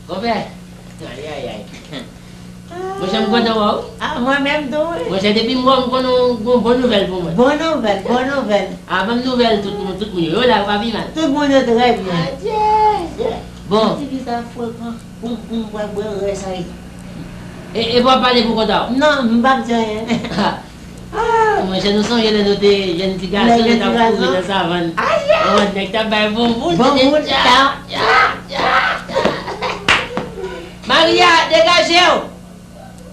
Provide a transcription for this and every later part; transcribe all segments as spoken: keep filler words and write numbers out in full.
Konpè. Ayayay. Monchè, m kontan wè w. Ah, mwen menm tou, wi. Monchè, depi m wè w, m konnen w gon bon nouvèl pou mwen. Bon nouvèl, bon nouvèl. Ah, ban m nouvèl tout moun, tout moun yo. Yo la, yo pa pi mal. Tout moun yo trè byen. Adye. Bon. Ti fi sa frekan. Pou m, pou m wè, wè, wè sa ye. E, e w ap pale pou kont a w? Non, m p ap di anyen. Ah, monchè, nou sonje lè nou te jèn ti gason, nou t ap kouri nan savann. Ayayay! Nèg t ap bay bonbon, tap, tap, tap, tap. Maria, degaje w!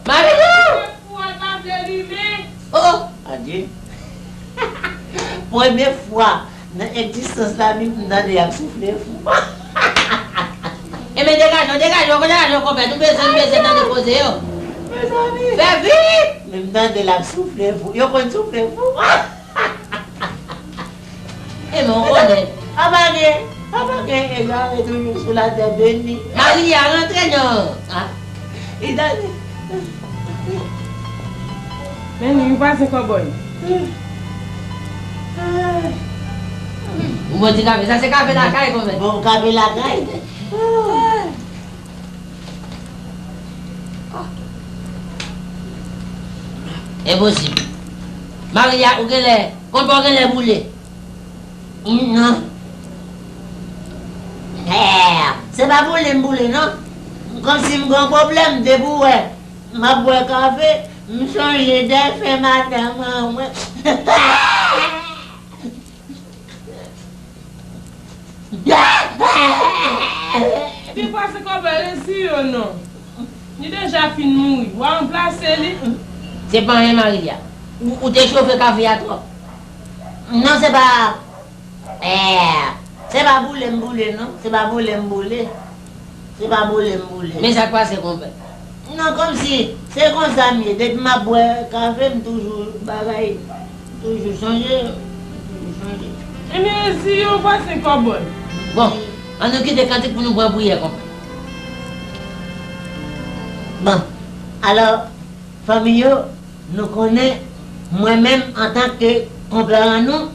Maria! Fou a pa vle limen. Oh, oh, adye. Premye fwa nan egzistans la, m tande y ap soufle fou. Ebyen, degaje w, degaje w, degaje w, konpè. Nou bezwen, nou bezwen tande koze yo. Mezanmi. Fè vit! Men m tande l ap soufle fou. Yo konn soufle fou. Ebyen, w konnen. Apa gen, apa gen egare toujou sou latè beni. Maria, rantre non. Ah. Li tande. Men li, li pase kòbòy. Ou bon ti kafe. Sa se kafe lakay, konpè. Bon, kafe lakay. Enposib. Maria, ou genlè, konpè w genlè boule. Non. Eh, se pa boule m boule, non. Kòmsi m gen yon pwoblèm depi w wè m ap bwè kafe, m sonje dèfen madanm an mwen. Epi pase kòbòy, resi yo non. Li deja fin mouri. W a ranplase li. Se pa anyen, Maria. Ou, ou te chofe kafe a twòp. Non, se pa, eh, se pa boule m boule, non. Se pa boule m boule. Se pa boule m boule. Men sa k pase, konpè? Non, kòmsi se konsa m ye. Depi m ap bwè kafe, m toujou bagay, m toujou sonje, m toujou sonje. Ebyen, resi yo pase kòbòy. Bon, ann nou kite kantik pou nou pran priyè, konpè. Bon, alò, fanmi yo, nou konnen, mwen menm, antanke konpè an nou,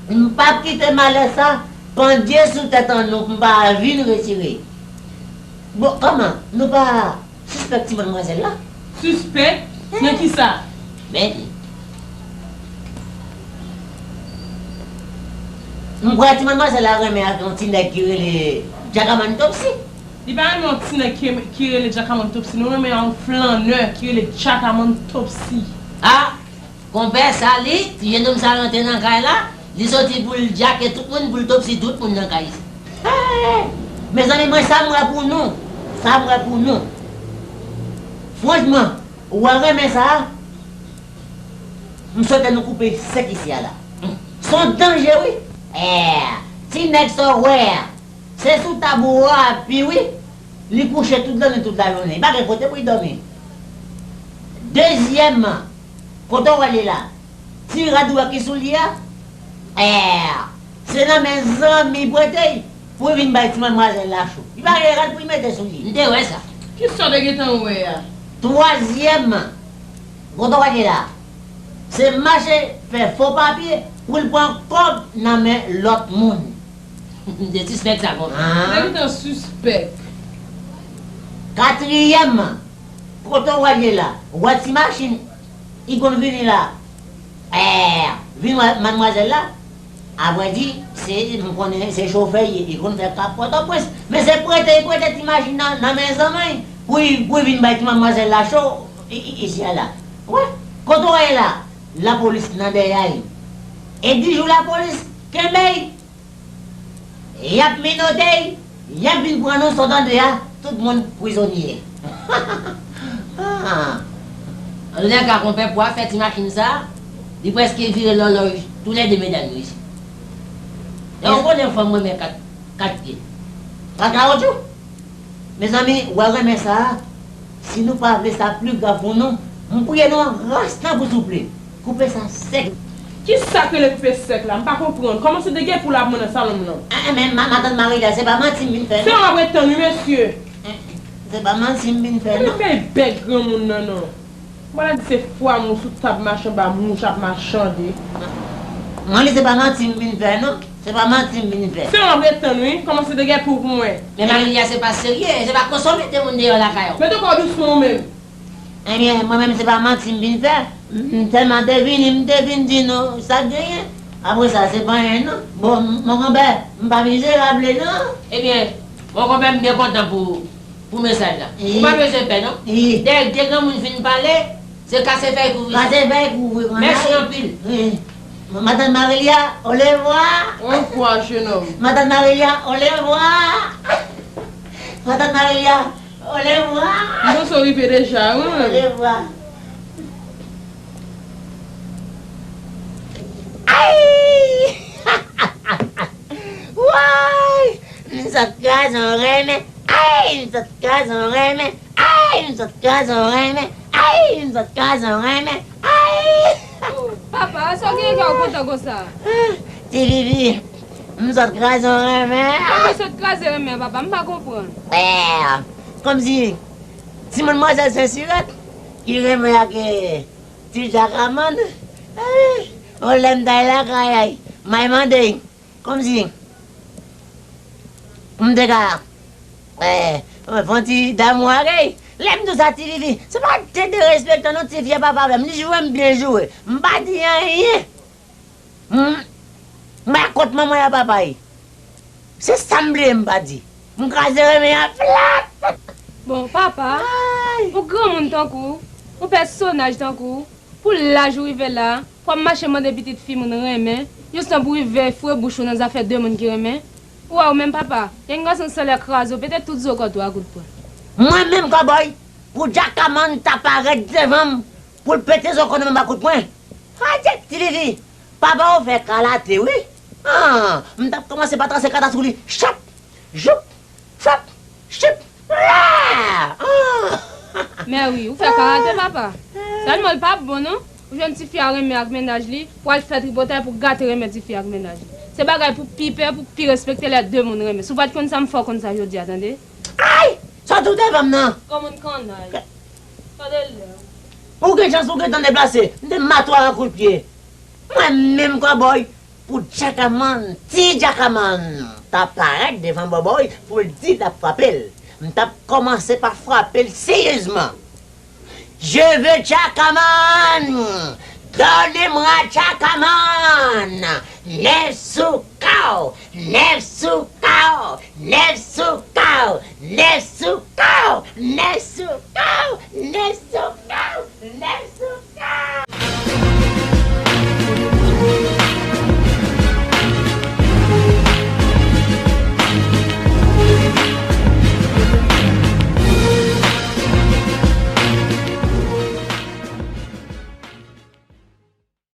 m p ap kite malè sa pandye sou tèt an nou pou m pa vin retire. Bon, kòman? Nou pa sispèk ti madmwazèl la? Sispèk? Nan kisa? Men li. M kwè ti madmwazèl la renmen ak yon ti nèg ki rele Djakaman Topsy. Li pa renmen yon ti nèg ki, ki rele Djakaman Topsy, non, renmen yon flannè ki rele Djakaman Topsy. Ah! Konpè, sa li, ti jennonm sa rantre nan kay la, li soti pou l djake tout moun, pou l topsi tout moun nan kay sa. Mezanmi, mwen sa m wè pou nou, sa m wè pou nou. Franchman, ou wè renmen sa a, m swete nou koupe sèk isi a la. Se yon danje, wi. Eh, ti nèg sa w wè a, se sou tab ou a pi wi. Li kouche tout lannwit, tout lajounen. Li pa gen kote pou li dòmi. Dezyèmman, kote w wè li la, ti rad ou wè ki sou li a, eh, se nan men zanmi prete l pou l vin bay ti madmwazèl la cho. Li pa gen rad pou l mete sou li. M te wè sa. Kisa w te gentan wè a? Twazyèmman, kote w wè li la, se mache fè fo papye pou l pran kòb nan men lòt moun. M te sispèk sa konsa. Ah. Sa gentan sispèk. Katriyèmman, kote w wè l ye la, w wè ti machin, li konn vini la, eh, vin wè madmwazèl la. Avrèdi, se, m konnen se chofè l ye, li konn fè kap Pòtoprens. Men se prete, li prete ti machin nan, nan men zanmi l pou l, pou l vin bay ti madmwazèl la cho, i, i, isi a la. Wè, kote w wè l la, lapolis nan dèyè l. E di jou lapolis kenbe l, y ap menote l, y ap vin pran nou, sa w tande a, tout moun prizonye. Ah. Antoulèka, konpè, pou afè ti machin sa, li prèske vire lòlòj toulède medam yo isi. E w konnen fanm renmen kat, kat pye. Kat kawotchou? Mezanmi, w a renmen sa a? Si nou pa vle sa pi grav pou nou, m priye nou an ras nan pou souple. Koupe sa sèk. Kisa k rele koupe sèk la? M pa konprann. Kòman se de gen pou l ap mwen nan salon m nan? Eh, eh, men ma-, matant Maria, se pa manti m vin fè, non. Se yon ap ret tann, wi, mesye. Eh, se pa manti m vin fè, non. Fè bèk granmoun nan, non. Mwen la di se fwa mouch sou tab machann ba mouch ap machande. Mwen li se pa manti m vin fè, non. Se pa manti m vin fè. Se yon ap ret tann wi, kòmanse degaye pou pou mwen. Men Marilia se pa serye, se pa konsome te moun deyò lakay ou. Mete kò w dousman ou menm. Ebyen, mwen menm se pa manti m vin fè. M, m sèlman te vini, m te vin di nou sa k genyen. Apre sa, se pa anyen non. Bon, m, mon konpè, m pa mizerab vre non. Ebyen, mon konpè, m byen kontan pou, pou mesaj la. Ou pa bezwen pè non. Dèyè de granmoun fin pale, se kase fèy kouvri sa. Kase fèy kouvri. Mèsi anpil. Matant Marilia, olevwa. Olevwa, jenòm. Matant Marilia, olevwa. Matant Marilia, olevwa. M panse w rive deja wi. Olevwa. Ay! Woy! M sot kraze yon renmen. Ay, m sot kraze yon renmen. Ay, m sot kraze yon renmen. Ay, m sot kraze yon renmen. Ay! Papa, sa w genyen kè w kontan konsa? Ti Vivi, m sot kraze yon renmen. Kòman w sot kraze renmen an, papa? M pa konprann. Kòmsi ti manmwazèl Sensirèt ki renmen ak ti Djakamann. Lè m t al lakay, m al mande l. Kòmsi pou m te ka, eh, fè yon ti damou ak li. Lè m di w sa, Ti Vivi, se pa te derespektan non, ti fi a pa favè m, li joure m byen joure. M pa di anyen. M, m pa kont manman y a papa y. Se sa m bliye m pa di. M kraze renmen an flat. Bon, papa, yon granmoun tankou w, yon pèsonaj tankou w, pou laj ou rive la, pou w ap mache mande pitit fi moun renmen, jis tan pou rive foure bouch ou nan zafè de moun ki renmen. Ou wè ou menm papa, yon gason san lè kraze w, pete tout zo kòt ou a kout pwen. Mwen menm kòbòy, pou Djakamann ta parèt devan m, pou l pete zo kò nan manman kout pwen. Adye Ti Vivi, papa w fè kalate wi. Ah, m t ap kòmanse pa transe kata sou li. Chap! Joup! Frap! Chip! La! Ah! Mè wi, ou fè karate, papa. Sèlman l p ap bon, non. Ou jwenn tifi a renmen ak mennaj li, pou al fè tripotay pou gate renmen tifi a ak mennaj li. Se bagay pou pi pè, pou pi respekte lè de moun renmen. Si w pa t konn sa, m fè w konn sa jodi a, tande? Ay! Sa w di w devan m nan? Granmoun kannay. Tande lè. Ou gen chans, ou gentan deplase. M te matwa an kout pye. Mwen menm kòbòy, pou Djakamann, ti Djakamann ta parèt devan bòbòy pou l di l ap frape l. M t ap kòmanse pa frape l seryezman. Je veux Djakamann! Donnez-moi Djakamann! Nèf sou kaw! Nèf sou kaw! Nèf sou kaw! Nèf sou